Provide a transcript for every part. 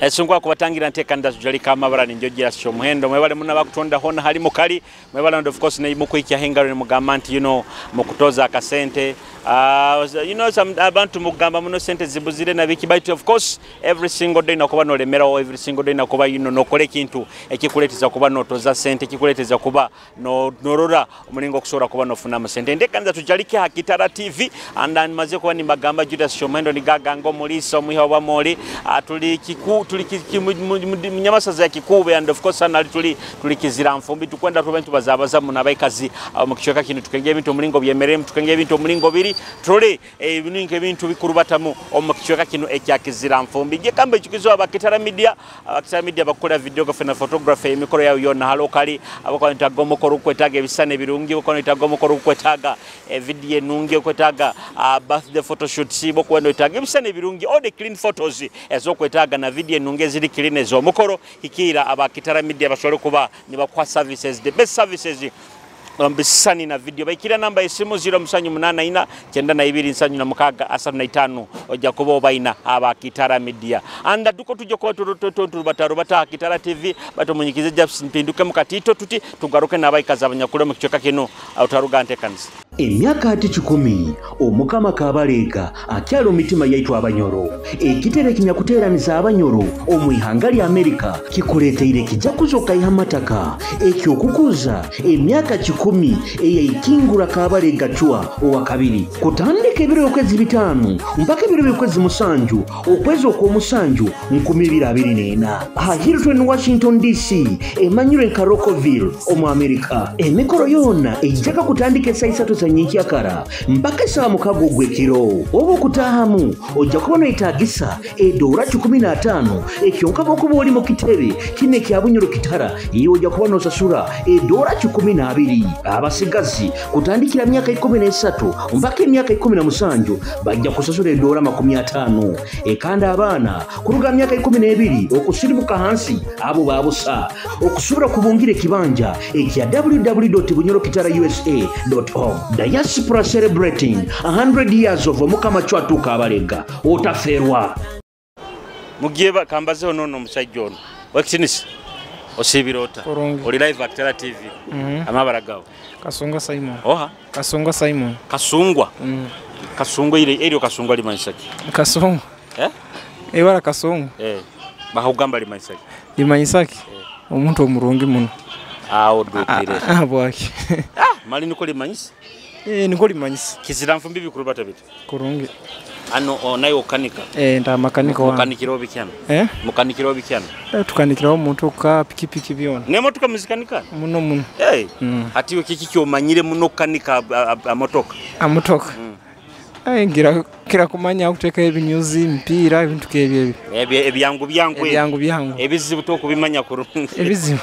Esungwa kubatangira ntekanira tujalika amabara ninjojera Kyomuhendo. Mwebale muna bakutonda hona hali mukali. Mwebale and of course ne mukuikya hengaro ne mugamba nti mukutoza akasente. Some abantu mugamba muno sente zibuzire na biki, but of course every single day nakuba nolemerawo, every single day nakuba nokole kintu ekikuleteza kuba notoza sente, ekikuleteza kuba no norora omulingo okusobola kuba nofuna sente. Ntekanira tujalike ha Kitara TV and maze kuba nimbagamba Julius Kyomuhendo nigaga ng'omuliisa omwiha wa moli tuli kiku tuli munyamasaza ya Kikuube and of course anali tuli Kizira Nfumbi tukwenda tubentu bazabaza munabaikazi mu kichweka kino tukenge ebintu omulingo byemeremu, tukenge ebintu omulingo biri tuli ebintu ebintu bikurubatamu omu kichweka kino ekya Kizira Nfumbi. Je kambe ekikizo abakitara media, abakitara media bakola videography na photography emikoro yayo yonna halokali abakwenda gomokoro kwetaga ebisane birungi, okwenda gomokoro kwetaga video nungi, kwetaga birthday photoshoot sibo kwenda etaga ebisane birungi, all the clean photos ezokwetaga na video nungi eziri clean ez'omukoro. Hikira abakitara media basobole kuba nibakuha services, the best services bisani na video. Baikira namba esimu 0784 92 76 35 ojja kuba obaina abakitara media. Anda duko tujja kuba turubatarubata Kitara TV batomunyikize Japs mpinduke mukatito tuti tugaruke n'abaikazi abanyakule mu kichweka kino otaruga ntekanisa. Emyaka ati 10 omukama Kabalega akyalo mitima yaitu abanyoro ekitere kinyakuteeraniza abanyoro omu ihanga lya Amerika kikuleteire kijakuzo kaiha mataka ekyokukuza emyaka 10 eyaikingura Kabalega Chwa owa kabiri kutandika ebiro okwezi 5 mpaka ebiro okwezi 7 okwezi okw'omusanju 2024 ha Hilton Washington DC emanyire nka Rockville omu Amerika. Emikoro yona ejjaka kutandika esaa 3 za nyenkyakara mpaka saa 6 ogw'ekiro. Oba okutaahamu ojja kuba noyetaagisa edoora 15 ekyonka bw'okuba oli mu kitebe kino ekya Bunyoro Kitara iwe ojja kuba nosasura edoora 12. Abasigazi kutandikira myaka 13 mpaka emyaka 17 bajja kusasura edoora 50. Ekanda abaana kuruga myaka 12 okusirimuka hansi abo babusa okusobola kubungira ekibanja ekya www.bunyorokitarausa.org. Diaspora celebrating 100 years of Omukama Chwa II Kabalega. Otaferwa. Mugiye kambaze ono omusajja ono. Wekitinisi. Osibira ota. Oli live Kitara TV. Amabara gawo. Kasungwa Simon. Oha. Kasungwa Simon. Kasungwa. Kasungwa ile eryo Kasungwa limanyisaki. Kasungwa. Eh? Ebara Kasungwa. Eh. Bakugamba limanyisaki. Limanyisaki. Omuntu omurungi muno. Awo dukire. Ah bwaki. Ah, mali niko limanyisa. Niko limanyisa. Kizira Nfumbi bikurubata bitu. Kurungi. Ano nayo okanika. Nda makanika wa. Mukanikira obikyana. Mukanikira obikyana. Tukanikira omuntu ka pikipiki byona. Ne motoka muzikanika? Muno muno. Ati kiki kyomanyire muno kanika amotoka. Amotoka. Ngira kira kumanya okuteka ebinyuzi mpira ebintu kebyo ebyo. Ebyangu byangu. Ebyangu byangu. Ebizibu tokubimanya kurungi. Ebizibu.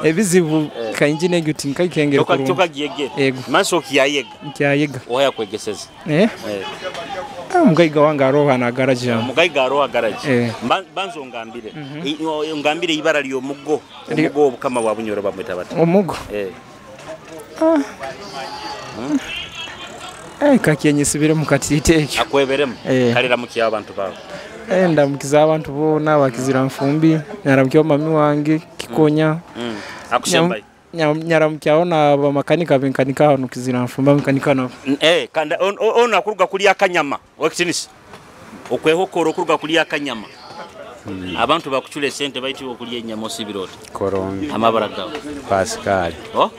Ebizibu kainji neguti nkaikengera kurungi. Toka giyege. Manso kiyayega. Kiyayega. Oya kwegeseza. Mugaiga wange aroha na garage yangu. Mugaiga aroha garage. Banzo ngambire. Ngambire ibara lyo mugo. Omugo obukama bwa Bunyoro bamweta bati. Omugo. Kakiyenyesibire mukatite ekyo. Akweberemu. Kalira mukiya abantu bawe. Ndamukiza abantu bona bakizira Nfumbi, nyaramukya mami wange Kikonya. Akusembaye. Nyaramukyaho na bamakanika benkanika hano Kizira Nfumbi makanika nabo. Kanda ono akuruga kulya akanyama. Wekitinisi. Okwehokora okuruga kulya akanyama. Abantu bakuchule sente baitiwe okulya ennyama osibirota. Korongi. Amabara gawe. Pascal. Oh?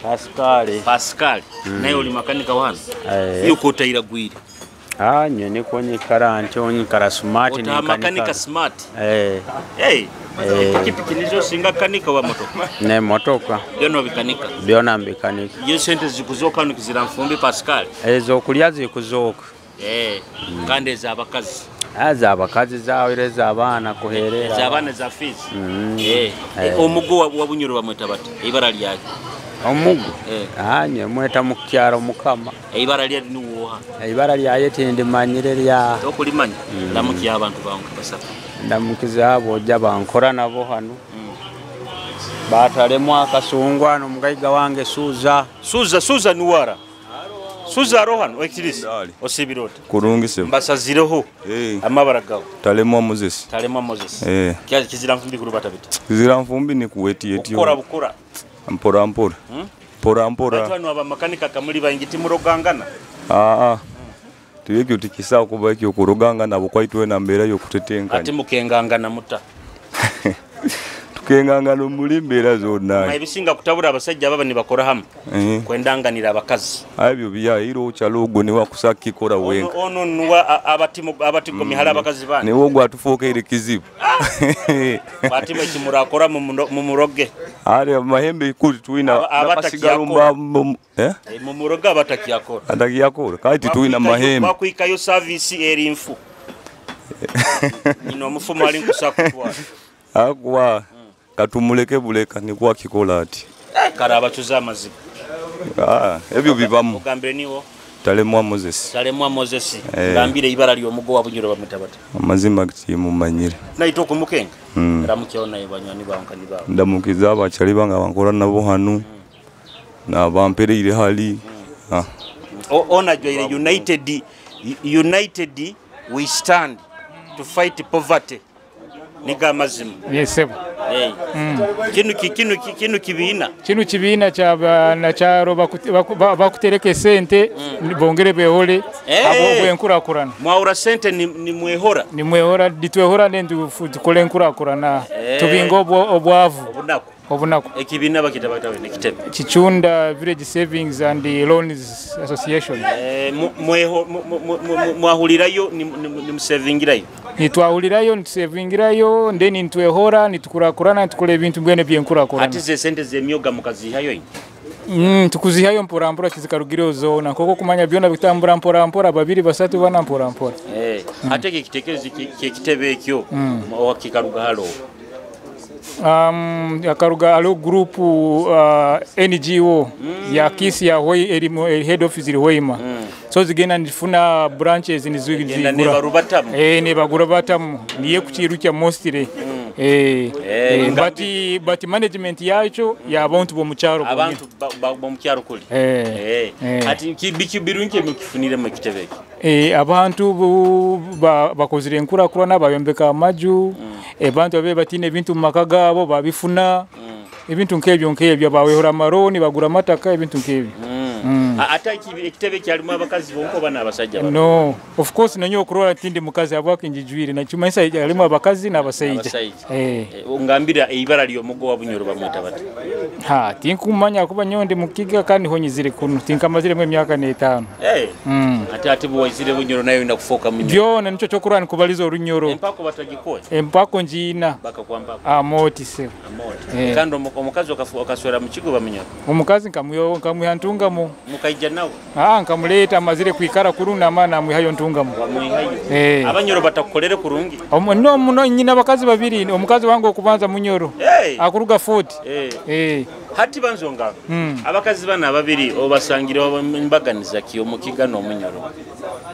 Pascal. Pascal. Naye oli makanika wano. Yuko otayira gwire. Ah, nyene konye karante onye kara smart ni makanika. Makanika smart. Pikipiki nizo singa kanika wa motoka. Ne motoka. Byona bikanika. Byona mbikanika. Yo sente zikuzoka no Kizira Nfumbi Pascal. Ezo kulya zikuzoka. Kandi ez'abakazi. Aza abakazi zawireza abaana kuherera. Ez'abaana za fees. Omugo wa Bunyoro bamweta bati. Ibara lyake. Omugo. Nye mweta mukyaro mukama. Ibara lya niwoha. Ibara lya yetende manyire lya. Okulimanya. Ndamukiya abantu bangu basatu. Ndamukiza abo ojja bankora nabo hano. Batalemu akasungwa no mugaiga wange Suza. Suza Suza nuwara. Suza Rohan oikirize osibira oti Kurungi sebo. Mbasazireho amabara gawe. Talemwa Moses. Talemwa Moses. Kizira mfumbi kurubata bita. Kizira mfumbi ni kuweti etio. Ukora bukora. Mpora mpora. Mpora mpora. Batwanu abamakanika kamuli baingiti murogangana. Tuyekyo tikisa kuba ekyo kurogangana bukwaitwe na mbera yo kutetenkanya. Ati mukengangana muta. Tukengangana muri mbera zonna. Ebisinga kutabura abasajja baba nibakora hamwe. Kwendanganira abakazi. Abyo biya hiro chalogo ni wakusaki kora wenga. Ono nuwa abatimo abatiko mihala abakazi bana. Ni wogwa atufoka ile kizibu. Batimo kimurakora mu muroge. Ale mahembe ikuri tuina abasigarumba mu muroge abatakiyakora. Atakiyakora kati tuina mahembe. Bakwikayo service eri nfu. Ino mufumo ali nkusakutwa. Akwa katumuleke buleka nikuwa kikola ati. Kara abachuza amaziga. Ebyo bibamu. Ogambire niwo. Talemwa Moses. Talemwa Moses. Gambire ibara lyo mugo wa Bunyoro bamutabata. Amazima kimumanyire. Naito kumukenga. Ramukiona ibanywani bankani bawo. Ndamukiza abachali banga bankora nabo hanu. Na bampereire hali. Ona joire united we stand to fight poverty. Niga mazima. Yes sebo. Kinu kibiina. Kinu kibiina cha na charo bakutereke sente bongere behole abo bwenkurakurana. Mwaura sente ni mwehora. Ni mwehora ditwehora nendu tukole nkurakurana. Tubingo obwavu. Obunaku. Obunaku. Ekibiina bakitabatawe nekitebe. Kichunda Village Savings and Loans Association. Mwahulirayo ni musevingirayo. Nitwahulirayo nitusevingirayo ndeni nitwehora nitukurakurana tukole ebintu mbwene byenkurakurana. Ati ze sente zemyoga mukazihayo? Tukuzihayo mpora mpora kizikarugiro zona koko kumanya byona bitambura mpora mpora babiri basatu bana mpora mpora. Ate kitekerezo kikitebe ekyo wakikaruga halo. Akaruga alo group NGO ya kisi ya hoi erimo head office iri Hoima. So zigenda nifuna branches nizigura. Ne ne bagurabatamu niye kuchirucha mostly. But management yacho ya abantu bo mucharo. Abantu bo mucharo kuli. Ati kibiki birunke mukifunire mu kitebeke. Abantu bakozire enkurakurana bayombeka amaju. Abantu babe batine ebintu mu maka gaabo babifuna. Ebintu nkebyo nkebyo bawehora amaroni bagura amataka ebintu nkebyo. Ate ekitebe kyalimu abakazi bonko bana abasajja. No, of course nanyo okurola tindi mukazi abwake njijwire na chumanyisa yalimu abakazi n'abasajja. Ongambira eibara lyo mugo wa Bunyoro bamwita bati. Ha, tinkumanya kuba nyonde mukiga kandi honyizire kuno tinkamaziremu emyaka 5. Ate ati bwizire Bunyoro nayo inakufoka munyo. Byona nicho chokurani kubaliza orunyoro. Empako batagikoye. Empako njina. Baka kwa mpako. Amoti se. Amoti. Kandi omukazi okaswera mu kigo bamunyoro. Omukazi nkamuyo nkamuha ntungamo. Mukaija nawe? Nkamuleta amazire kwikara kuruna mana amwihayo ntungamo. Wamwihayo. Abanyoro batakukolere kurungi. No muno nyina abakazi babiri omukazi wange okubanza munyoro. Akuruga 40. Hati banzonga. Abakazi bana babiri obasangira mbaganiza ki omukiga n'omunyoro.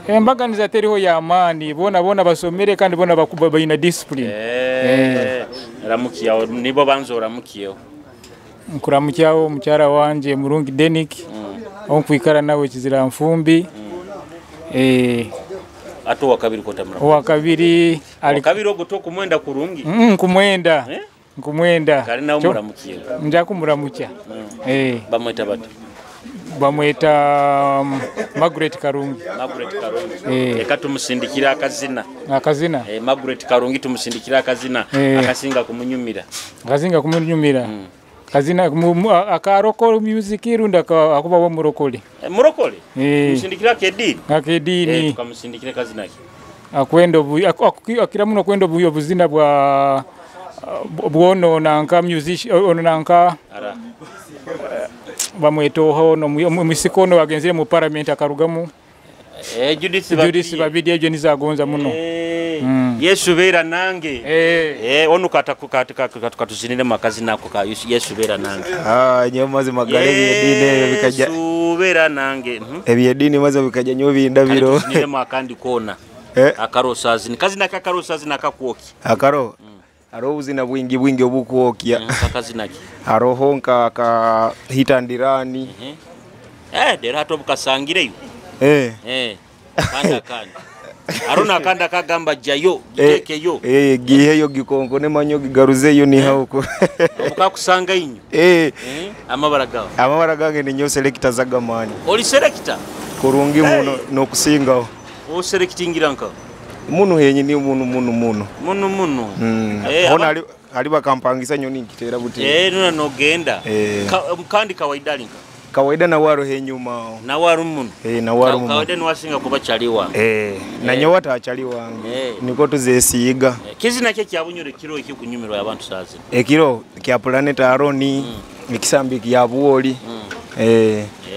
Embaganiza teriho ya amani bona bona basomere kandi bona bakuba bayina discipline. Ramukiyawo nibo banzo ramukiyo. Nkuramukyawo mukyara wanje Murungi Denik. Onkwikara nawe kizira mfumbi. Ato wakabiri kotamra. Wakabiri ali kabiri ogo kumwenda kurungi. Kumwenda. Nkumwenda. Kali nawo muramukiye. Nja kumuramukya. Bamweta bati. Bamweta Margaret Karungi. Margaret Karungi. Eka tumusindikira akazina. Akazina? Margaret Karungi tumusindikira akazina. Akasinga kumunyumira. Akasinga kumunyumira. Kazina akaroko music irunda akuba wo murokole. Murokole? Musindikira kedini. Akedini. Tukamusindikira kazina ki. Akwendo akira muno kwendo buyo buzina bwa bwono nanka musician ono nanka ara bamwetoho no misikono bagenzire mu parliament akarugamu. Judith Babidi ejo nizagonza muno. Yesu bera nange. Onu katuzinire makazi nako ka Yesu bera nange. Nyo mazi magale byedini bikaja. Yesu bera nange. Ebyedini mazi bikaja nyo bindabiro. Tuzinire makandi kona. Akarosazi. Kazi nakakarosazi nakakuoki. Akaro. Hariho obuzina bwingi bwingi obukwokya. Akazina ki? Hariho nka ka hitandirani. Dera hato bukasangireyo. Kanda kandi. Arona akanda kagamba jayo gitekeyo. Giheyo gikonkone manyo gigaruzeyo ni hauko. Omukakusanga inyo. Amabara gawe. Amabara gange ni nyo selector zagamani. Oli selector? Kurungi muno nokusingaho. O selectingira nka? Muno henyi ni muno muno muno. Muno muno. Hona ali bakampangisa nyo nikitera buti. Nuna nogenda. Kandi kawaida linka. Kawaida na waro henyuma. Na waro muno. Na waro muno. Kawaida ni wasinga kuba chali wange. Na nyowe atachali wange. Niko tuzesiiga. Kizina kye kya Bunyoro kiro ekikunyumirwa abantu sazi. Ekiro kya Planet Aroni, ekisambi kya Buoli.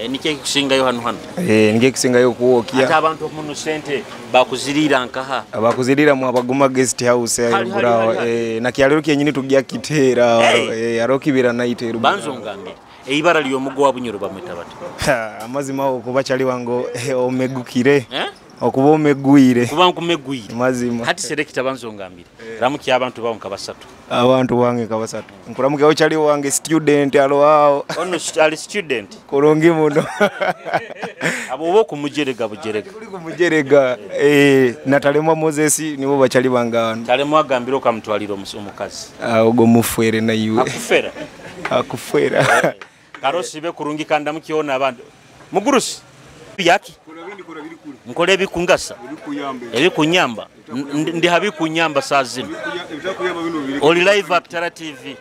Nikye kusingayo hano hano. Nikye kusingayo kuwokia. Ate abantu muno sente bakuzirira nkaha. Abakuzirira mu abaguma guest house ya Burawa. Na kyalero kyenyini tugiya kitera. Arokibira naiteru. Banzo ngambire. Eibara lyomugo wa Bunyoro bamweta bati. Amazima okuba chali wango omegukire. Okuba omegwire. Kuba nkumegwire. Mazima. Hati selector banzo ngambire. Ramuki abantu bawo nkabasatu. Abantu wange kabasatu. Nkuramuke ochali wange student alo awo. Ono ali student. Kurungi muno. Abo bo kumujerega bujerega. Kuli kumujerega. Natalemwa Moses nibo bachali banga. Talemwa agambira okamutwalira omukazi. Ogo mufwere na iwe. Akufera. Akufwera. Karosi be kurungi kanda mukiona abantu. Mugurusi. Yaki. Nkole ebikungasa. Ebikunyamba. Ndi habikunyamba saa zino. Oli live Akitara TV.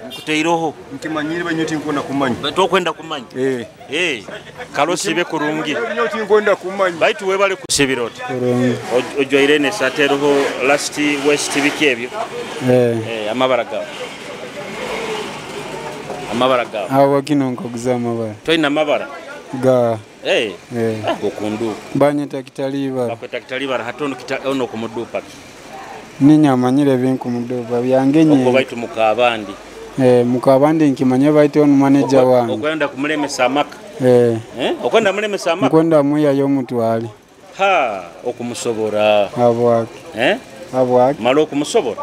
Nkuteiroho. Nkimanyire banyoti nkonda kumanya. Tokwenda kumanya. Karosi be kurungi. Banyoti nkonda kumanya. Baitu webale kusibira oti. Kurungi. Ojwaire ne sateroho last west biki ebyo. Amabara gawe. Amabara gawe. Awo kino nkoguza amabara. Toyina amabara? Ga. Okundu. Banyeta kitalibara. Bakweta kitalibara hatono ono kumudupa. Ninya manyire binkumudupa byange nye. Okwo baitu mukabandi. Mukabandi nkimanya baitu ono manager wange. Okwenda kumulemesa amaka. Okwenda mulemesa amaka. Nkwenda muya yo mutwali. Ha, okumusobora. Habwaki. Habwaki. Malo okumusobora.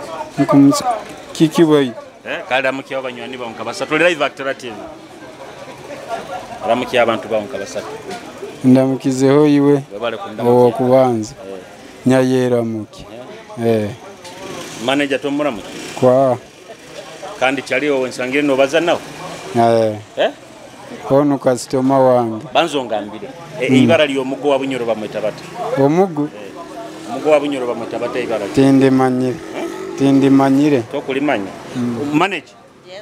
Kiki boy. Kale amukiya abanywani bawo nkabasatu. Oli live Akitara TV. Ramukiya abantu bawo nkabasatu. Ndamukizeho iwe. Owokubanza. Nyayera muki. Manager tomuramuki. Kwa. Kandi chaliwo wensangire nobaza nawo. Ono customer wange. Banzo ngambire. Ibara lyomugo wa Bunyoro bamweta bata. Omugo? Omugo wa Bunyoro bamweta bata ibara. Tindimanyire. Tindimanyire. Tokulimanya. Manager.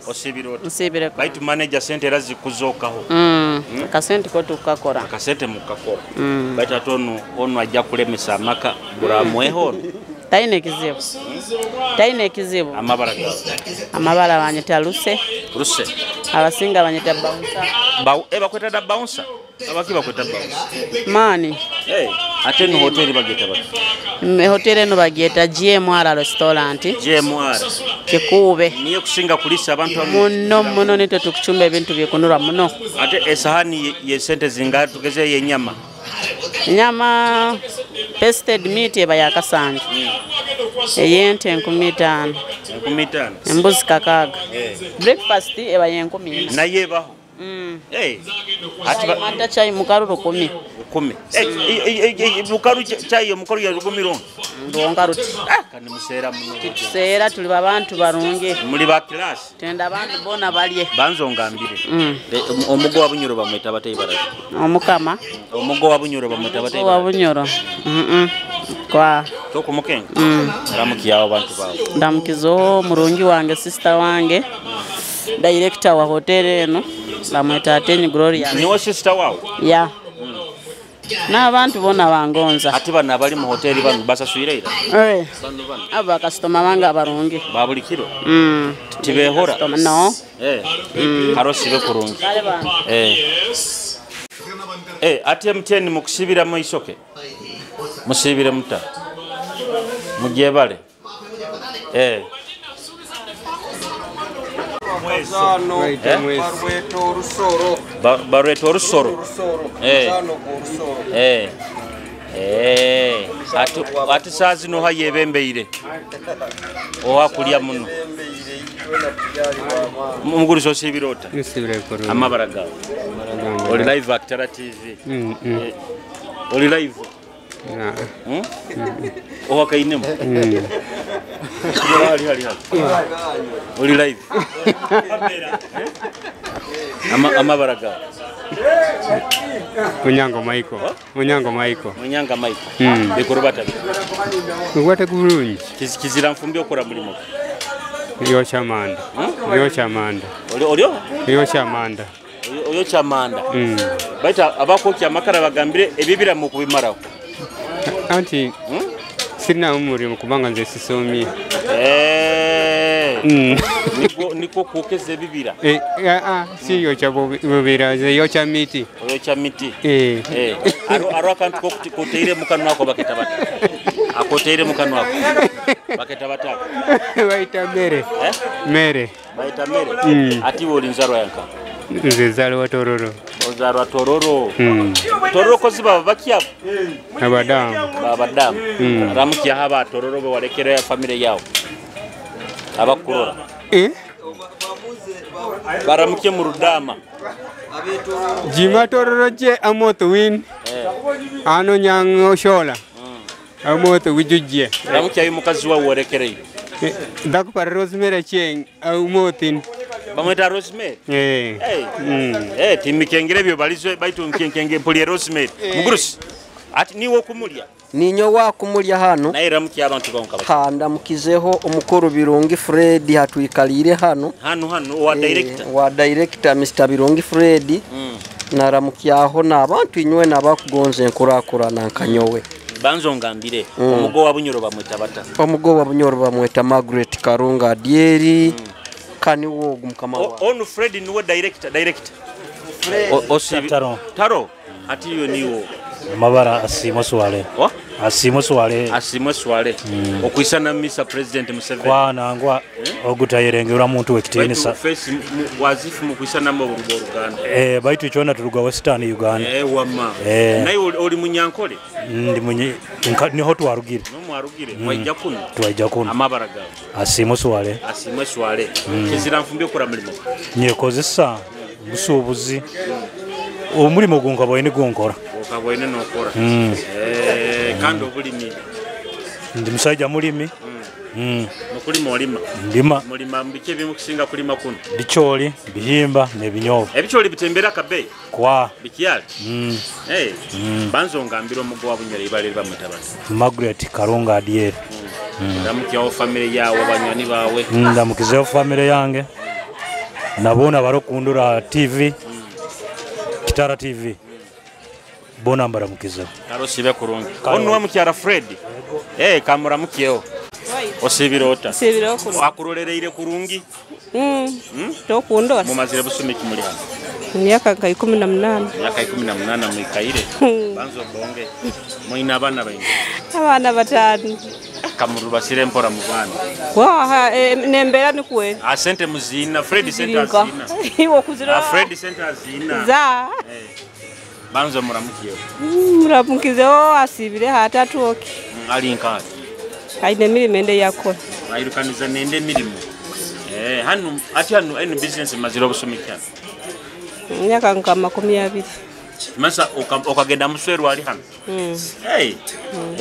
Osibira oti. Nsibire. Baitu manager sente era zikuzokaho. Akasente ko tukakora. Akasente mukakora. Baitu ate ono ajja kulemesa amaka buramweho. Taine kizibu. Taine kizibu. Amabara gawe. Amabara banyeta Luse. Luse. Abasinga banyeta bouncer. Bakweta da bouncer. Abaki bakweta bouncer. Mani. Ate no hoteli bageta bati. Hoteli eno bageta GMR restaurant. GMR. Kikuube. Niye kusinga kulisa abantu muno muno nitwe tukuchumba ebintu byekunura muno. Ate esahani ye sente zinga tugeze ye nyama. Nyama pasted meat eba yakasanju. Eyente 15. 15. Embuzi 6. Breakfast eba ye 14. Naye baho. Ati mata chai mukaru 10. 10. Mukaru chai mukaru ya 10 ronga. Ndonga ruti. Kandi musera muno. Titusera tuli babantu barungi. Muli ba class. Tenda abantu bona balye. Banzo ngambire. Omugo wa Bunyoro bamweta bata ibara. Omukama. Omugo wa Bunyoro bamweta bata ibara. Wa Bunyoro. Kwa tokumukenga. Ramukiyawo abantu bawo. Ndamukizo murungi wange sister wange. Director wa hotel eno. Bamweta Atenyi Gloria. Niwo sister wao? Yeah. Na abantu bona bangonza. Ati bana bali mu hoteli bano basaswira ira. Aba customer banga abarungi. Ba buli kiro. Tibehora. No. Karosi be kurungi. Ate MTN mukusibira mu isoke. Musibire muta. Mugyebale. Barweto orusoro. Ati saa zino ha yebembeire. Oha kulya muno. Mugurusi osibira ota? Amabara gawe. Oli live Akitara TV. Oli live. Owakainemu. Hali hali hali. Oli live. Amabara gawe. Munyango Michael. Munyango Michael. Munyanga Michael. Bikurubata. Bikwata bulungi. Kizira nfumbi okora mulimo. Yokya manda. Yokya manda. Olyo? Yokya manda. Oyokya manda. Baita abakokya amakara bagambire ebibira mu kubimaraho. Anti sirina umurimo kubanga nze sisomye. Niko kwokeza ebibira. Si yokya bubira, yokya miti. Oyokya miti. Aro akantu koteire mukanwa ako baketa bata. Akoteire mukanwa ako. Baketa bata. Baita mere. Mere. Baita mere. Ati woli nzarwa yanka. Nze nzalwa Tororo. Ozarwa Tororo. Tororo kozi baba bakia? Abadamu. Abadamu. Ramukia haba Tororo be walekera family yao. Abakurora. Baramukie mu Rudama. Jima Tororo je amoto win. Ano nyango shola. Amoto wijujje. Ramukia ayo mukazi wa worekereye. Ndakupara Rosemary Cheng amotin. Bamweta Rosemary. Timikengere byo balizwe baitu nkengenge mpuli Rosemary. Mugurusi. Ati niwo kumulya. Ninyo wa kumulya hano. Naye ramukia abantu bonka. Ha ndamukizeho omukuru Birungi Fred hatuikalire hano. Hano hano wa director. Wa director Mr Birungi Fred. Naramukyaho n'abantu inywe nabakugonze enkurakurana nkanyowe. Banzo ngambire omugo wa Bunyoro bamweta bata. Omugo wa Bunyoro bamweta Margaret Karunga Adieri. Kani wo mukama wa. Onu Fred niwe director. Fred. Taro. Taro. Ati yo niwo. Mabara asimwe swale. Asimwe swale. Asimwe swale. Okwisana Mr President Museveni. Kwa nangwa ogutayerengera muntu wekitiinisa. Face wazifu mukwisana mu Uganda. Baitu chona turuga Western Uganda. Wama. Naye oli munyankole? Ndi munye niho twarugire. No mwarugire. Mwaija kuno. Twaija kuno. Amabara gawe. Asimwe swale. Asimwe swale. Kizira nfumbi okora mulimo. Nyekozesa busubuzi. Omulimo gunka boine gunkora. Okaboine nokora. Kandi obulimi. Ndi musajja mulimi. Mukulima olima. Ndima. Mulima mbike bimukusinga kulima kuno. Bicholi, bihimba n'ebinyovu. Ebicholi bitembera kabe. Kwa. Bikyali. Banzo ngambira omugo wa Bunyoro ibale bamweta bati. Margaret Karunga Adieri. Ndamukyawo family yawe banywani bawe. Ndamukizeho family yange. Nabona barokundura TV. Kitara TV. Bona mbaramukizeho. Karosibe kurungi. Onu wa mukyara Fred. Kamuramukyeho. Osibira ota. Osibira kurungi. Akurolereire kurungi. Tokundora. Mumazire busumi kimuli hano. Myaka nka 18. Myaka 18 mwikaire. Banzo bonge. Muina abana baingi. Abana batano. Kamurubasire mpora mu bana. Wa nembera nikuwe. Asente muzina Fred sente azina. Iwo kuzira. Fred sente azina. Za. Banzo muramukiyeho. Muramukizeho asibire hatatuoki. Ali nka. Aine mirimo ende yakora. Ayirukaniza nende mirimo. Hano ati hano eno business mazira obusumi cyane. Myaka nka 20. Masa okagenda musweru ali hano.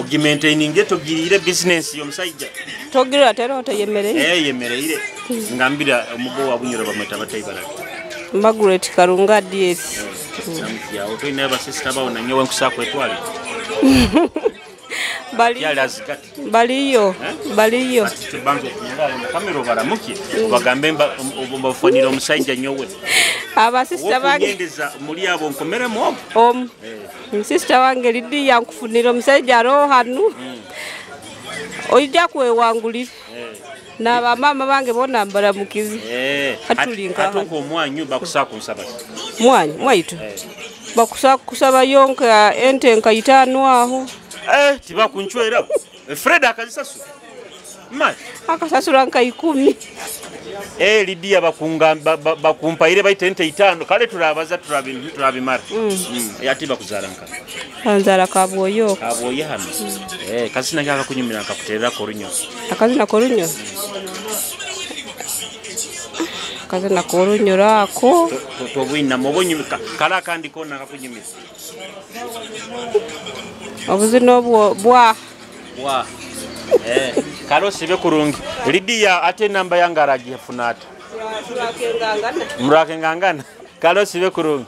Ogimaintaininge togirire business yo musajja. Togira tero oteyemereye. Yemereire. Ngambira omugo wa Bunyoro bamweta batayibara. Margaret Karunga Adieri. Namukya otoina abasista bawo nanyowe nkusako etwale. Baliyo. Baliyo. Banzo kamera baramuki bagambe bafanira omusajja nyowe. Abasista bange ngendeza muri abo nkomeremo. Sister wange Lidia nkufunira omusajja ro hanu. Oija kwewangulira. Na bamama bange bona mbaramukizi. Atulinka. Atonko omwanyu bakusako nsaba. Mwanyu mwaitu. Bakusako kusaba yonka ente nka 5 aho. Tibakunchwera. Fred akazisasura. Mai. Akasasura nka 10. Lidia bakumpaire baite ente 5 kale turabaza turabimara. Yati bakuzara nka. Anzara kabwoyo. Kabwoye hano. Kazina kyaka kunyumira nkakuterera korunyo. Akazina korunyo. Akazina k'orunyoro ako. Tobwinama obonyumika kala akandi kona akakunyumisa. Obuzina obwo bwa. Bwa. Kalo sibe kurungi. Lydia ate namba yange aragifuna ata. Murakengangana. Kalo sibe kurungi.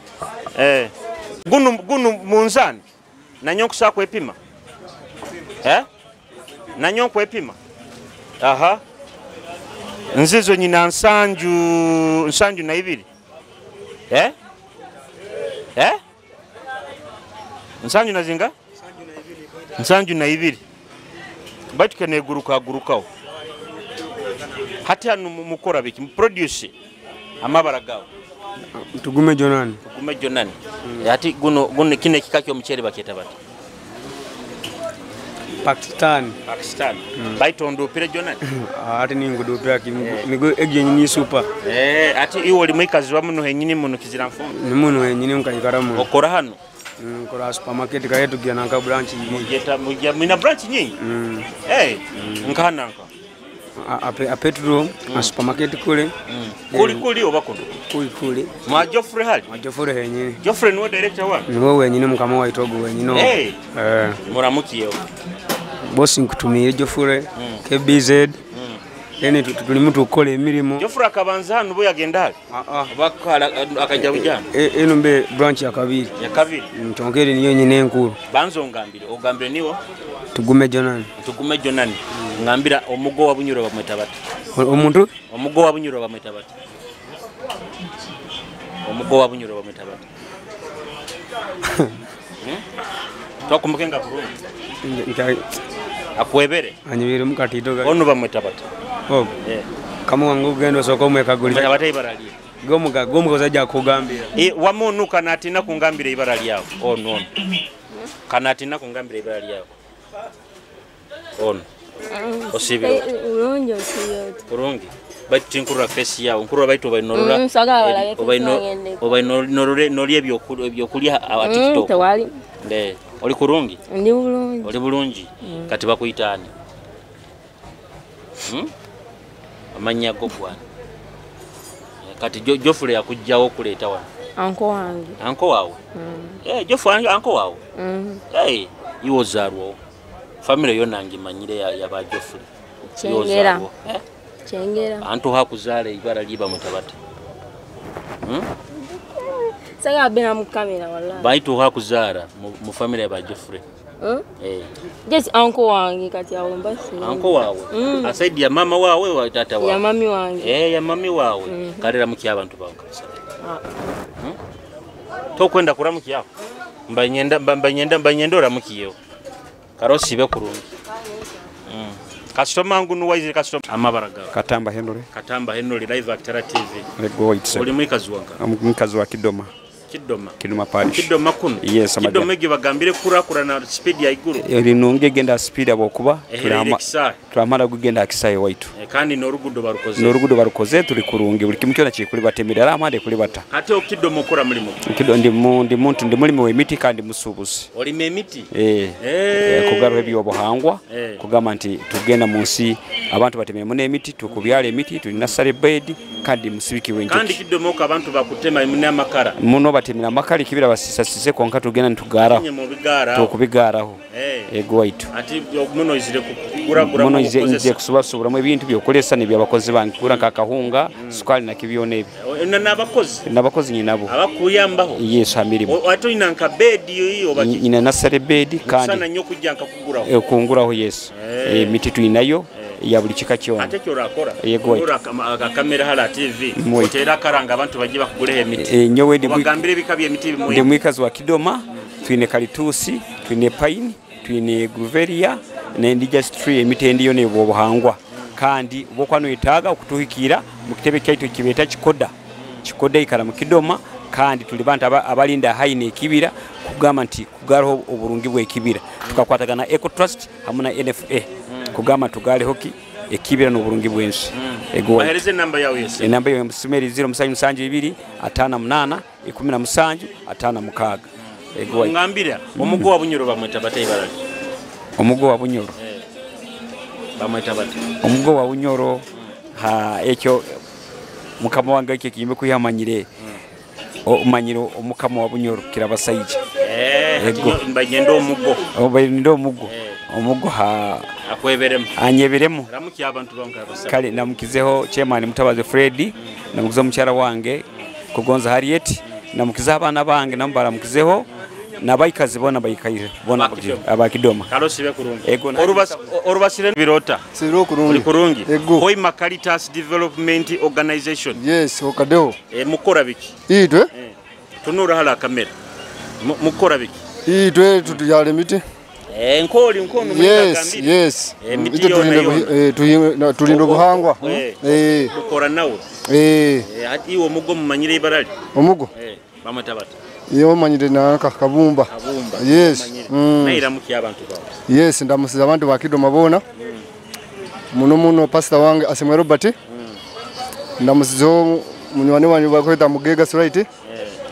Gunu munzani. Nanyo kusa kwepima. Nanyo kwepima. Aha. Nzizo nyina nsanju na ibiri. Nsanju na zinga? Nsanju na ibiri. Batu kene guruka gurukao. Hati hanu mukora biki produce amabara gao. Tugume Jonani. Tugume Jonani. Hati guno kine kikaki omuchere baketa bati. Pakistan. Pakistan. Baito ndupire Jonani. Ati ningo ndupira migo egye ni super. Ati iwo oli mwikazi wa muno henyini muno kizira mfumo. Ni muno henyini mukayikara muno. Okora hano. Nkora supermarket kayetu gya nanka branch ibiri. Mugeta mugya mina branch nyingi. Nkana nka. A petrol a supermarket kule. Kuli oba kuno. Kuli. Mwa Geoffrey hali. Mwa Geoffrey henyini. Geoffrey niwe director wa. Niwe wenyini mukama wa itogo wenyini. Muramukiye. Bosi nkutumiye Geoffrey KBZ. Then tulimu tukole emirimu. Geoffrey akabanza hano bo yagenda hali. Bakala akajja bujana. Eno mbe branch ya kabiri. Ya kabiri. Ntongere niyo nyine enkuru. Banzo ngambire, ogambire niwo. Tugume Jonani. Tugume Jonani. Ngambira omugo wa Bunyoro bamweta bati. Omuntu? Omugo wa Bunyoro bamweta bati. Omugo wa Bunyoro bamweta bati. Twakumbukenga kurungi. Akwebere. Anyibire mukatito ga. Ono bamweta bati. Oh. Kama wangu ugendo soko mwekagulira. Bamweta bati ibara lye. Gomuga ozajja kugambira. Wamonu kanatina kungambira ibara lyawo. Ono. Kanatina kungambira ibara lyawo. Ono. Osibiro. Urungi osibiro. Urungi. Baitu tinkurura face yawo. Nkurura baitu obayinorora. Obayinorore nolye ebyokulya awa TikTok. Tewali. Oli kurungi? Ndi bulungi. Oli bulungi. Kati bakuyita ani? Amannya go gwana. Kati Geoffrey yakujjawo okuleeta wano. Anko wange. Anko waawe? Geoffrey anko waawe? Iwe ozaalwa. Family yonna ngimanyire ya ba Geoffrey. Kyengera. Kyengera. Antu hakuzaala ibara liba mutabata. Saga bena mu kamera wallahi. Baitu hakuzaala mu family ya ba Geoffrey. Just anko wange kati awo mbasi. Anko waawe. Aside ya mama waawe wa tata waawe. Ya mami wange. Ya mami waawe. Kalera muki abantu bawe kabisa. Tokwenda kuramuki yako. Mbanyenda oramukiyeho. Karosi be kurungi. Customer ngu nuwaizire customer amabara gawe. Katamba Henry. Katamba Henry live Actara TV. Go itself. Oli mwikazi wanka. Mwikazi wa Kidoma. Kidoma. Kidoma parish. Kidoma kuno. Yes, Kidoma egyo bagambire kurakura na speed ya iguru. Erinunge genda speed abokuba turamara kugenda kisaye waitu. Kandi n'orugudo barukoze. N'orugudo barukoze tuli kurungi buli kimu kyona kiri kuli batemera era amande kuli bata. Ate okidoma okora mulimu. Kido ndi muntu ndi mulimi w'emiti kandi musuubuzi. Olima emiti? Kugaruha ebyobuhangwa kugamba nti tugenda mu nsi abantu batemera muno emiti tukubyala emiti tulina sale bed kandi musibiki w'enjuki. Kandi kidoma ok abantu bakutema imune amakara. Muno batemera amakara kibira basisasize konka tugenda ntugaraho. Tukubigaraho. Ego waitu. Ati muno izire kuguragura muno izire kusubasuburamu ebintu byokolesa n'ebyabakozi bange kura nka kahunga sukali na kibyona ebi. N'abakozi. N'abakozi nyinabo. Abakuyambaho. Yes amirimo. Ate ina nka bed iyo baki. Ina nasare bed kandi. Sana nnyo kujja nka kuguraho. Kunguraho yes. Emiti tuinayo. Ya buli kika kyona. Ate kyo orakora. Ora kamera hala TV. Otera karanga abantu baje bakuguleho emiti. Nyowe ndi bagambire bika by'emiti bimwe. Ndi mwikazi wa Kidoma, twine kalitusi, twine pine, twine gruveria ne just tree emiti endiyo ne obuhangwa. Kandi bokwano itaga okutuhikira mu kitebe kyaitu kibeta kikoda. Kikoda ikara mu Kidoma kandi tuli bantu abalinda haine ekibira kugamba nti kugaroho oburungi bw'ekibira. Tukakwatagana Eco Trust hamwe na NFA. Kugamba tugaleho ki ekibira n'oburungi bw'ensi. Ego. Bahereze namba yawe yese. Enamba yawe musimeri 072 58 17 56. Ego. Ngambira omugo wa Bunyoro bamweta bata ibara. Omugo wa Bunyoro. Bamweta bata. Omugo wa Bunyoro ha ekyo Mukama wange ekyo ekiyimbe kuyamanyire omanyire omukama wa Bunyoro Kirabasaija. Bagenda omugo. Bagenda omugo. Omugo ha akweberemu. Anyeberemu. Ramuki abantu banka abasaba. Kale namukizeho chairman Mutabazi Fred, namukizeho mukyala wange Kugonza Harriet, namukiza abana bange nambaramukizeho nabaikazi bona baikaire bona abakidoma. Kalosibe kurungi. Orubasire birota. Siro kurungi. Uri kurungi. Hoima Caritas Development Organization. Yes, okadeo. Mukora biki? Itwe. Tunura hala kamera. Mukora biki? Itwe tutuyale miti. Nkoli nkono. Yes, yes. Miti yona. Tulindo buhangwa. Mukora nawe. Hati iwo mugo mumanyire ibarali. Omugo? Bamweta bata. Iyo manyire nanka Kabumba. Kabumba. Yes. Nairamuki abantu bawe. Yes, ndamusiza abantu bakidoma bona. Muno muno pastor wange Asimwe Robert. Ndamusizo munywani wanyu bakweta Mugega Suraiti.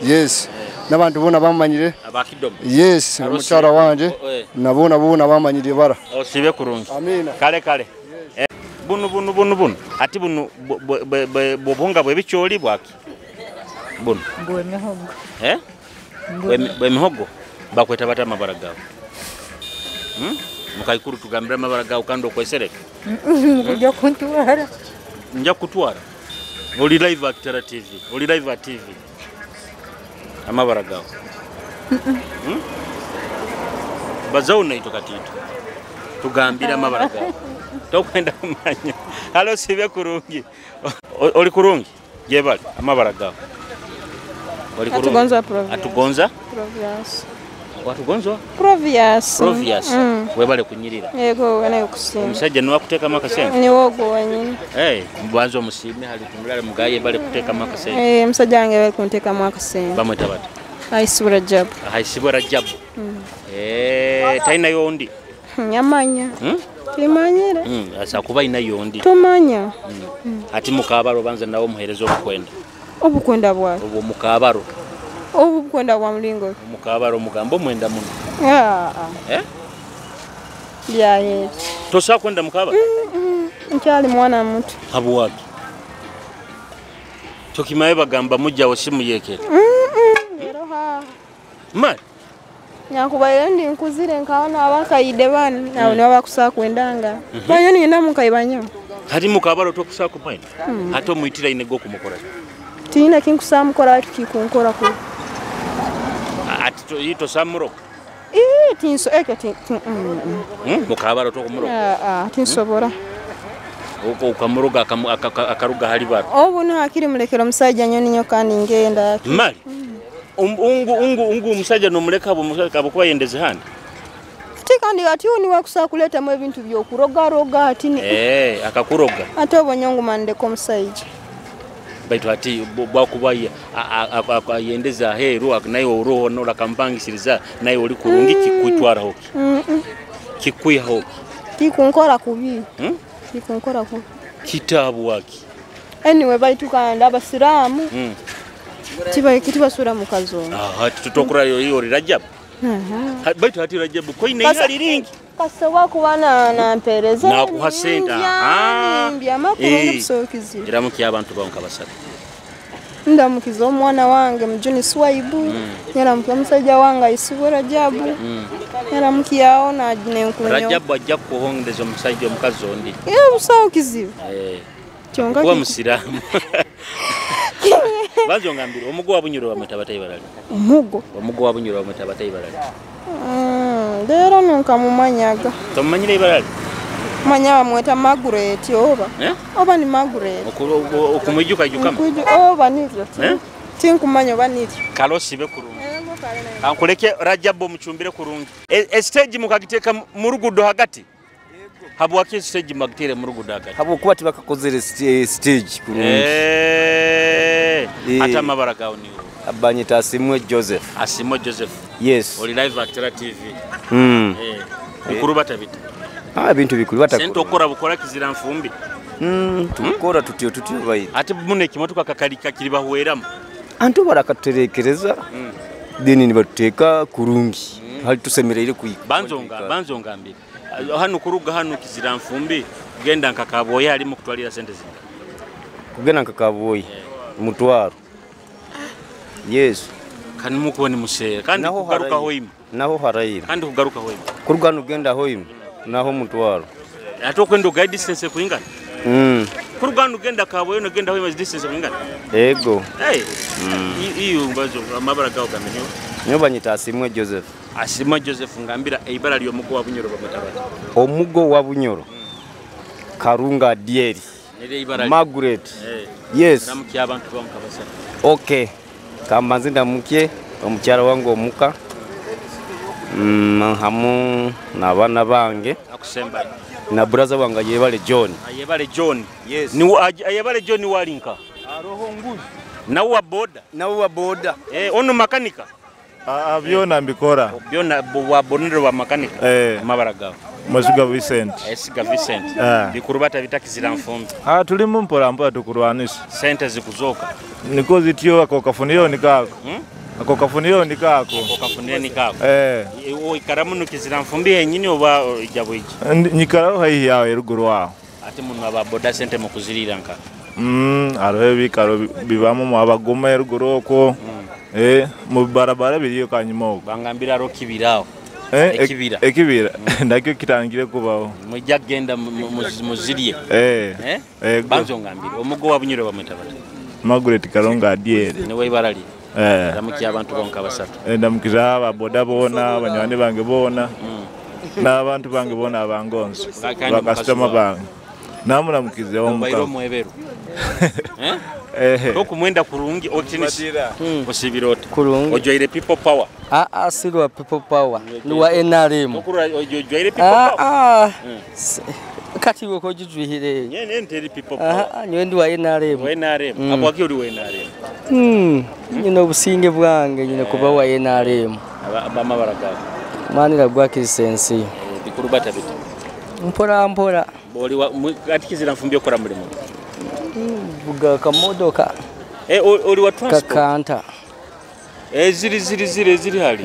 Yes. N'abantu bona bamanyire. Abakidoma. Yes, mukyala wanje nabona bona bamanyire bara. Osibe kurungi. Amina. Kale kale. Bunu bunu bunu bunu. Ati bunu bobonga bwe bicholi bwaki. Bunu. Bwe mihogo. Bwe mihogo bakweta bata amabara gawe. Mukaikuru tugambira amabara gawe kandi okwesereka. Nja kuntwara. Nja kutwara. Oli live at Tera TV. Oli live at TV. Amabara gawe. Bazauna ito katito. Tugambira amabara gawe. Tokwenda kumanya. Halo sibe kurungi. Oli kurungi. Jebali amabara gawe. Atugonza Provias. Atugonza? Provias. Watugonzwa? Provias. Provias. Webale kunyirira. Yego wena kusimba. Omusajja niwe akuteka makasente. Ni wogo wenyini. Mbanzo musime hali tumulale mugaye bale kuteka makasente. Musajja wange bali kunteka makasente. Bamweta bata. Aisibwa Rajabu. Aisibwa Rajabu. Taina yondi. Nyamanya. Timanyire. Asa kuba ina yondi. Tumanya. Ati mukabaro banza nawo muhereza obukwenda. Obukwenda bwa? Obwo mukabaro. Obukwenda bwa mulingo. Mukabaro mugambo mwenda muno. Ya ye. Tosa kwenda mukabaro? Nkyali mwana muto. Habuwaki. Tokimaye bagamba mujja osimu yekera. Eroha. Mali. Nyakubaire ndi nkuzire nkaona abakaide bana nabo nibo bakusa kwendanga. Banyo nina mukaibanya. Hati mukabaro tokusa kumwenda. Hati omuitira inego kumukora. Tina kinkusa mukora kikunkora ku. Ati ito samuro. Tinso ekyo tin. Mukabaro tokumuro. Tinsobora. Uko ukamuruga akaruga hali baro. Obu no akiri mulekero musajja nyoni nyoka ngenda. Mali. Ungu umusajja nomuleka bo kuba yendeze handi. Kandi ati oni wakusa kuleta mu ebintu byokuroga roga ati ni akakuroga. Ate obonyongu mandeko musajja. Baitu ati bwakuba yendeza heru naye uroho nola kampangisiriza naye oli kurungi kikutwara hoki. Kikwiha hoki. Kikunkora kubi. Kikunkora kubi. Kitabu waki. Anyway baitu kandi abasiramu. Tibasura mukazo. Tutokura yo Rajabu. Baitu hati Rajabu koine ihali ringi. Kasoba kuba na mpereza. Nakuha sente. Mbya kusokizi. Iramuki abantu banka basatu. Ndamukiza omwana wange Mjuni Swaibu. Yaramukiza omusajja wange Aisibwa Rajabu. Yaramukiyawo na nenkunyo. Rajabu ajja kuhongeza omusajja omukazi ondi. Busawo kizibu. Kyonka kuba musiramu. Bazo ngambira omugo wa Bunyoro bamweta batayi balali. Omugo. Omugo wa Bunyoro bamweta batayi balali. Leero nkamumanyaga. Tomumanyire ibalali? Manya bamweta Margaret oba. Oba ni Margaret. Okumwijuka juka. Oba nivyo. Tinkumanya oba nivyo. Kalosibe kurungi. Ankuleke Rajabu muchumbire kurungi. Stage mukagiteka mu rugudo hagati. Habwaki stage magitere mu rugudo hagati. Habwokuba tibakakozere stage kurungi. Ata amabara gawe niwo. Abanyita Asimwe Joseph. Asimwe Joseph. Yes. Oli live at Tera TV. Bikuru batabita. Bintu bikuru bata. Sente okora bukora kizira nfumbi. Tukora tutyo tutyo bayi. Ate mune kimotoka kakalika kiribahweramu. Antu barakatuterekereza. Deni nibatuteka kurungi. Hali tusemereire kuyi. Banzonga mbiri. Hano kuruga hano kizira nfumbi genda nkakaboya ali mu kutwalira sente zinga. Kugenda nka Kaboyi mutwaro. Yes. Kandi mukuba nimuseera kandi kugaruka Hoima. Naho haraira. Kandi kugaruka Hoima. Kuruga nugenda Hoima naho mutwaro. Ate okwenda ogaye distance kuingana. Kuruga nugenda Kaboyi nugenda Hoima distance kuingana. Ego. Hey. Iyo mbazo amabara gawo gamenyo. Nyo banyita Asimwe Joseph. Asimwe Joseph ngambira eibara lyo mugo wa Bunyoro bamutabata. Omugo wa Bunyoro. Karunga Dieri. Margaret. Hey. Yes. Ndamukia abantu bankabasa. Okay. Kambanze ndamukie omukyala wange omuka. Hamu n'abaana bange. Akusemba. Na brother wange Ayebale John. Ayebale John. Yes. Ni Ayebale John walinka. Aroho nguzi. Na wa boda. Na wa boda. Ono makanika. Byona mbikora. Byona wa bonero wa makanika. Amabara gawo. Masiga Vincent. Esiga Vincent. Bikurubata bitakizira nfumbi. Tulimu mpola mpola tukurwanisa. Sente zikuzoka. Niko zityo ako kafunio nikako. Ako kafunio nikako. Ako kafunio nikako. Ikaramu nukizira nfumbi yenyini oba ijabo iji. Nyikaraho haihi yawe eruguru aho. Ate muno aba boda sente mukuzirira nka. Hariho ebikaro bibamu mu abagoma eruguru okwo. Mu barabara biriyo kanyuma okwo. Bangambira ro kibirao. Ekibira. Ekibira. Nakyo kitangire kubaho. Mujja genda muzirye. Banzo ngambira omugo wa Bunyoro bamwetabata. Margaret Karunga Adieri. Niwe ibarali. Ndamukia abantu bonka basatu. Ndamukiza ababoda bona, abanywani bange bona. N'abantu bange bona abangonzo. Bakasitoma bange. Namulamukiza omuka. Obairo mweberu. Okumwenda kurungi otinisi. Osibirota. Kurungi. Ojoire people power. Sirwa people power. Ni wa NRM. Okura ojoire people power. Kati woko jujwihire. Nyene nteri people power. Nyewe ndi wa NRM. Wa NRM. Abo aki uri wa NRM. Nyine obusinge bwange nyine kuba wa NRM. Abama baragaho. Manira gwa kisensi. Bikurubata bitu. Mpora mpora. Boli wa atikizira mfumbi okora mulimo. Buga kamodoka. Oli wa transport. Kakanta. Ziri hali.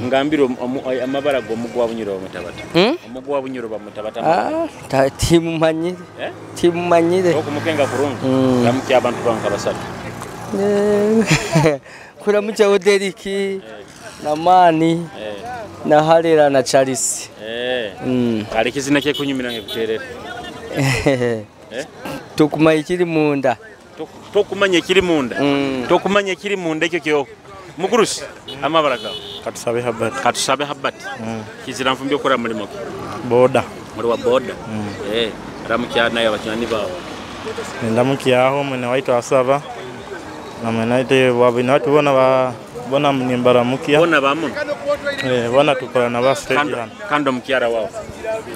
Ngambira amabara go wa Bunyoro bamutabata. Omugo wa Bunyoro bamutabata. Timumanyire. Timumanyire. Okumukenga kurungi. Ndamukia abantu banka basatu. Kuramutya Oderiki na Mani. Na Harera na Charles. Kale kizina kye kunyumira ngekuterera. Tokumanya ekiri munda. Tokumanya ekiri munda. Tokumanya ekiri munda ekyo kyo. Mugurusi amabara gawo. Katusabe Habat. Katusabe Habat. Kizira nfumbi okora mulimo ki? Boda. Muri wa boda. Ramukia nayo abakinani bawo. Ndamukiaho mwene waitu asaba. Na mwene waitu wabina watu bona ba bona nimbaramukia. Bona bamu. Bona tukora na ba stage. Kando mukiara wao.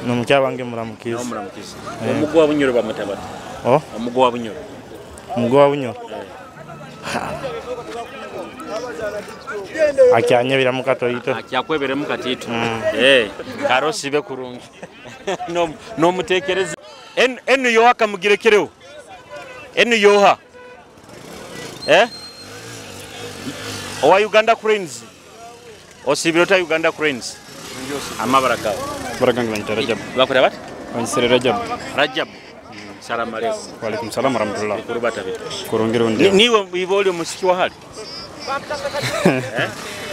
No mukiara wange muramukiza. No muramukiza. Omugo wa Bunyoro bamutabata. Omugo wa Bunyoro. Omugo wa Bunyoro. Akyanyebera mukatoito. Akyakwebera mukatito. Karosibe kurungi. No mutekereza. Enu yoha kamugirekereo. Enu yoha. Owa Uganda Cranes. Osibirota Uganda Cranes. Amabara gawo. Baragange banyita Rajab. Bakora bati? Banyisere Rajab. Rajab. Salamu alaykum. Wa alaykum salam wa rahmatullah. Bikurubata bitu. Kurungira undi. Niwe iboli omusiki wa hali.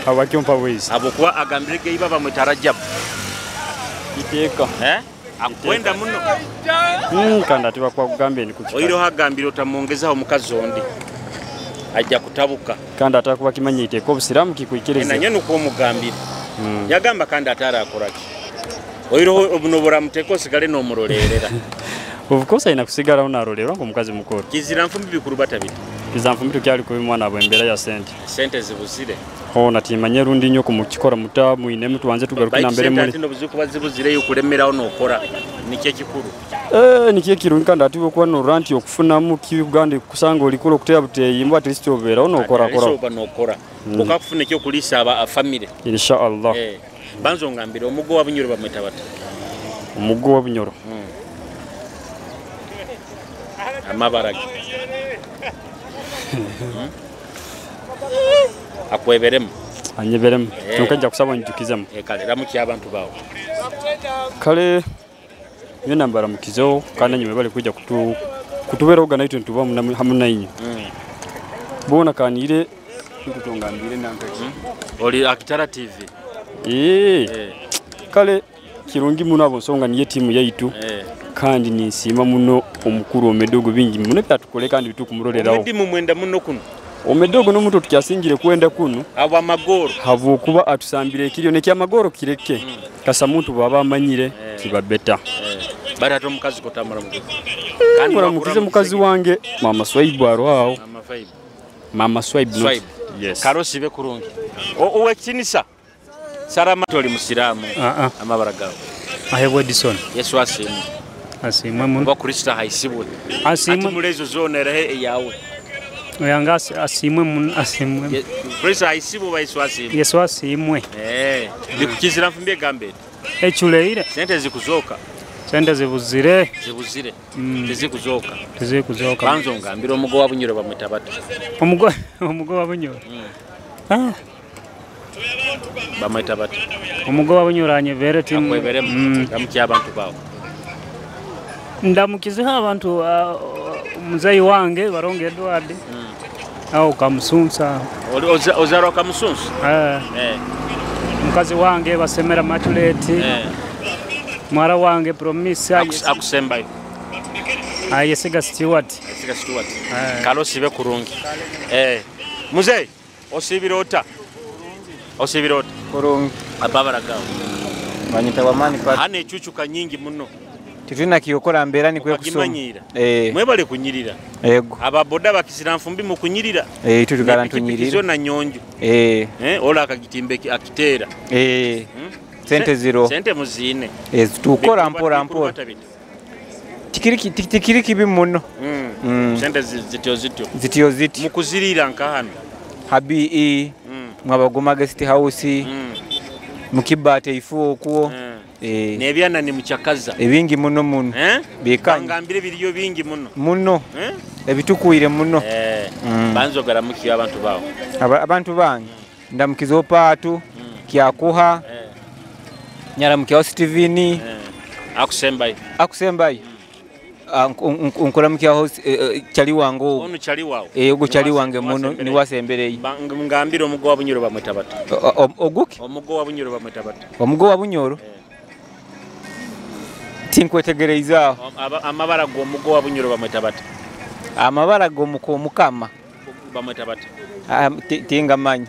Abakyumpa bwizi. Abokuba agambirege iba bamwita Rajab. Iteeka. Akwenda muno. Kandi ati bakwakugambe ni kukikala. Oiro hagambira otamwongezaho omukazi ondi. Ajja kutabuka. Kandi atakuba kimanyi iteeka obusiraamu kikuikiriza. Nanye nuko omugambira. Yagamba kandi atara akoraki. Oiro obuno buramuteeka osigale n'omurolerera. Of course ayina kusigala onarolerwa ng'omukazi mukulu. Kizira nfumbi bikurubata bitu. Kizira nfumbi tukyali kubi mwana bwe embeera ya sente. Sente zibuzire. Natimanye rundi nnyo kumukikora muta mwine mutubanze tugaruke nambere muri. Sente obuzibu kuba zibuzireyo okulemerawo n'okora nikyo ekikulu. Nikyo ekirungi kandi ate okuba norora nti okufunamu ki Uganda kusanga olikula okuteya buteeyimba at least obeerawo n'okorakora. Oba n'okora. Okakufuna ekyokuliisa aba family. Inshallah. Banzo ngambira omugo wa Bunyoro bamwita bata. Omugo wa Bunyoro. Amabara ge. Akweberemu. Anyeberemu. Kyonka nja kusaba njukizemu. Kale ramukia abantu bawo. Kale nyena mbaramukizeho kandi nyuma bali kujja kutu Kutubeeraho naitwe nituba hamu nainywe. Boona kanire tukutongambire nankaki. Oli Akitara TV. Kale kirungi muno abo nsonga niye tiimu yaitu. Kandi ninsiima muno omukuru Omedogo bingi muno byatukole kandi bitukumuroreraho. Omedimu mwenda muno kuno. Omedogo n'omuntu tukyasingire kwenda kuno. Abo amagoro. Habwokuba atusambire ekiryo n'ekyamagoro kireke. Kasa muntu bwaba amanyire kiba beta. Bari ate omukazi kotamara mukazi. Kandi muramukize mukazi wange Mama Swaibu arwaho. Mama Swaibu. Mama Swaibu. Swaibu. Yes. Karosi be kurungi. Owekinisa. Sarama toli musiramu. Amabara gawe. Ahebwe Edison. Yesu asiimwe. Asiimwe muno. Oba Kristo ahaisibwe. Asiimwe. Ati mulezo zona erehe eyawe. Oyanga asiimwe muno asiimwe. Kristo ahaisibwe oba Yesu asiimwe. Yesu asiimwe. Bikukizira mfumbye gambe. Echuleire. Sente zikuzoka. Sente zibuzire. Zibuzire. Tezikuzoka. Tezikuzoka. Banzo ngambira omugo wa Bunyoro bamwita bata. Omugo wa Bunyoro. Bamwita bata. Omugo wa Bunyoro anyevere timu. Akweberemu. Ndamukiza abantu bawo. Ndamukizeho abantu muzeyi wange Barongo Edward. Aho Kamusunsa. Ozarwa Kamusunsa? Mukazi wange basemera Matuleti. Mwara wange Promise akusembayo. Ayesiga Stewart. Ayesiga Stewart. Kalosi be kurungi. Muzei osibira ota. Osibira ota. Kurungi. Ababara gawe. Banyita wamani pa. Hane echuchuka nyingi muno. Tituna kiyokora mbera ni kwe kusoma. Mwebale kunyirira. Ego. Ababoda bakisira nfumbi mu kunyirira. Itu tukala ntunyirira. Zona nyonjo. Ola akagitimbe akitera. Sente zero. Sente muzine. Tukora mpora mpora. Tikiri kibi muno. Sente zityo zityo. Zityo zityo. Mukuzirira nka hano. Habi mwabagoma guest house. Mukibate ifu okuo. Nebyana ni muchakaza. Ebingi muno muno. Bikanye. Bangambire biriyo bingi muno. Muno. Ebitukuire muno. Banzo garamukiyo abantu bawo. Abantu bange. Ndamukizo paatu kyakuha. Nyaramukiyo Steveni. Akusembayo. Akusembayo. Nkoramukiyo chali wange. Onu chali wawo. Ogo chali wange muno ni wasembereye. Ngambire omugo wa Bunyoro bamwita bata. Oguki? Omugo wa Bunyoro bamwita bata. Omugo wa Bunyoro? Tinkwetegereza. Amabara g'omugo wa Bunyoro bamwita bata. Amabara g'omuko mukama. Bamwita bata. Tingamanyi.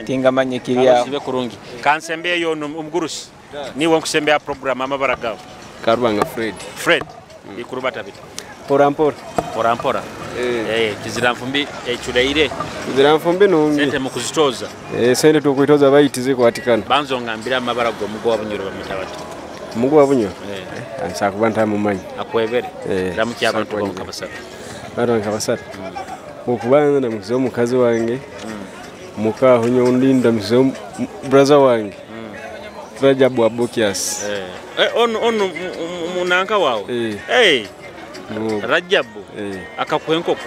Tingamanyi kiriya. Sibe kurungi. Kansembeyo omgurusi. Niwe nkusembea program amabara gawe. Karwanga Fred. Fred. Ikurubata bita. Mpora mpora. Mpora mpora. Kizira nfumbi echuleire. Kizira nfumbi nungi. Sente mukuzitoza. Sente tukuitoza bayitize kwatikana. Banzo ngambira amabara g'omugo wa Bunyoro bamwita bata. Omugo wa Bunyoro? Ansa kuba ntamumanyi. Akwebere. Ndamukiya abantu bonka basatu. Abantu nka basatu. Okubanza ndamukiza omukazi wange. Mukaho nyondi ndamukiza brother wange. Rajabu Abokias. Onu munanka wawe. Rajabu. Akakuha enkoko.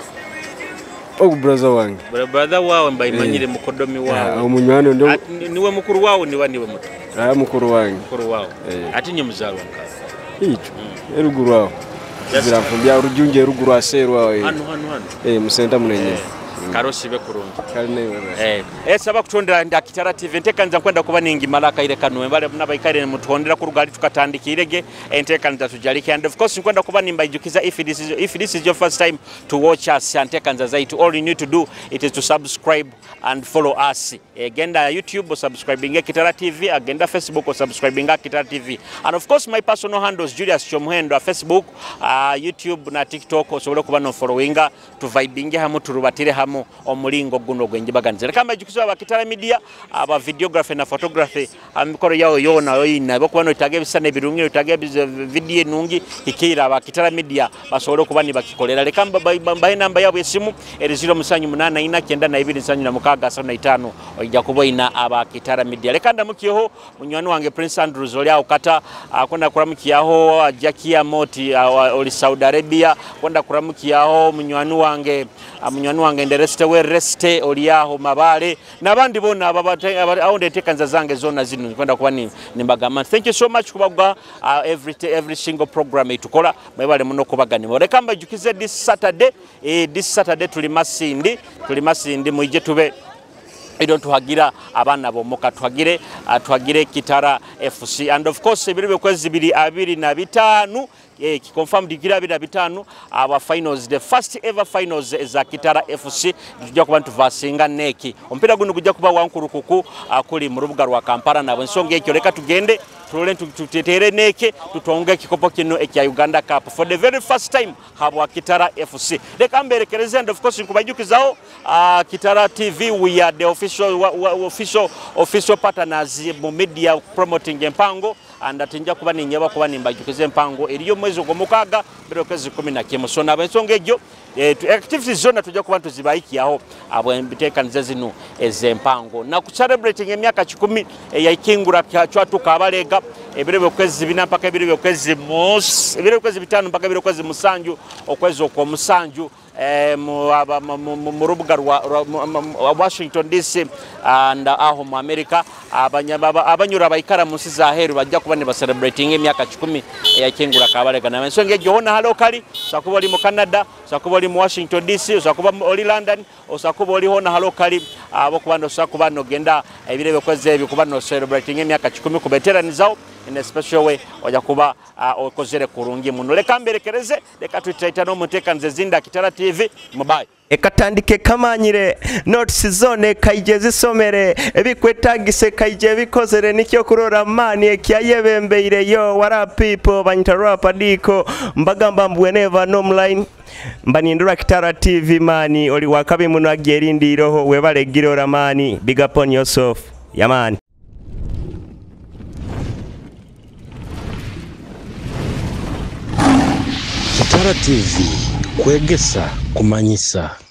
Ogu brother wange. Brother wawe mbayimanyire mukodomi wawe. Omunywani ndo niwe mukuru wawe niwe niwe muto. Mukuru wange. Mukuru wawe. Ati nye muzalwa nka. Icho. Eruguru aho. Kizira mfumbya rujunje eruguru aserwa aho. Hano. Musenta munenye. Karosi be kurungi. Saba kutondera Ndakitara TV ntekanza kwenda kuba ningi malaka ile kanu mbale munabaikaire mutondera ku rugali tukatandikirege entekanza tujalike and of course nkwenda kuba nimbaijukiza if this is your first time to watch us entekanza zaitu all you need to do it is to subscribe and follow us. Genda YouTube subscribing Kitara TV, agenda Facebook subscribing Kitara TV, and of course my personal handles Julius Kyomuhendo Facebook, YouTube na TikTok osobola kuba no followinga tuvibinge hamu turubatire hamu omulingo guno gwenjibaganiza. Kamba ijukizo aba Kitara Media aba videography na photography amikoro yao yona yoyina bokuba no itage bisane birungi itage video nungi ikira aba Kitara Media basobole kuba nibakikolera. Leka mbahe namba yabo esimu eri 0784 92 76 ojja kuboina aba Kitara Media. Leka ndamukiyeho munywani wange Prince Andrews oli awo kata akonda kuramukiyaho Jackie Moti oli Saudi Arabia, konda kuramukiyaho munywani wange Resite we Resite oli aho Mabale n'abandi bonna awo ndeteekaniza zange zonna zino nkwenda kuba nimbagamba nti thank you so much kubagwa every single program etukola mwebale muno kubaganima. Leka mbajjukize this Saturday, this Saturday tuli Masindi, tuli Masindi, mwije tube ero tuhagira abaana bomuka, tuhagire Kitara FC and of course ebiro by'okwezi 2025, confirmed kira 25 our finals, the first ever finals za Kitara FC tujja kuba tuvasinga neki omupiira guno gujja kuba wankurukuku akuli mu rubuga rwa Kampala. Nabo ensonga ekyo leka tugende tulole tutetere neke tutonge ekikopo kino ekya Uganda Cup for the very first time habwa Kitara FC. Leka mberekereze and of course nkubajukizaho Kitara TV, we are the official partners mu media promoting empango and atinja kuba ninyaba kuba nimbajukiza empango eriyo mwezi ogw'omukaaga 2011. So nabo ensonga egyo activities zonna tujja kuba tuzibayikiyaho abo embiteekaniza zino ez'empango na ku celebrating emyaka 10 eyakingura kyatuka abalega ebiro by'okwezi 4 mpaka ebiro by'okwezi ebiro by'okwezi 5 mpaka ebiro by'okwezi 7 okwezi okw'omusanju mu rubuga rwa Washington DC and aho mu America. Abanyura abaikara mu nsi za heru bajja kuba ne celebrating emyaka 10 eyakingura kabalega. Na ensonga egyo hona halo kali osakuba oli mu Canada, osakuba oli mu Washington DC, osakuba oli London, osakuba oli hona halo kali abo kuba nosakuba nogenda ebiro by'okwezi ebyo kuba no celebrating emyaka 10 kubeteranizaho in a special way oja kuba okozere kurungi muno. Leka mberekereze, leka tuitaita n'omuteekaniza zinda Kitara TV mubayi ekatandike kamanyire notes zone kaije zisomere ebikwetagise kaije bikozere nikyo kurora mani ekyayebembeire yo what up people banyita rap adiko mbagamba mbweneva nomline mbanindura Kitara TV mani oli wakabi muno agyerindiroho webale girora mani big up on yourself yamani. Kitara TV kwegesa kumanyisa.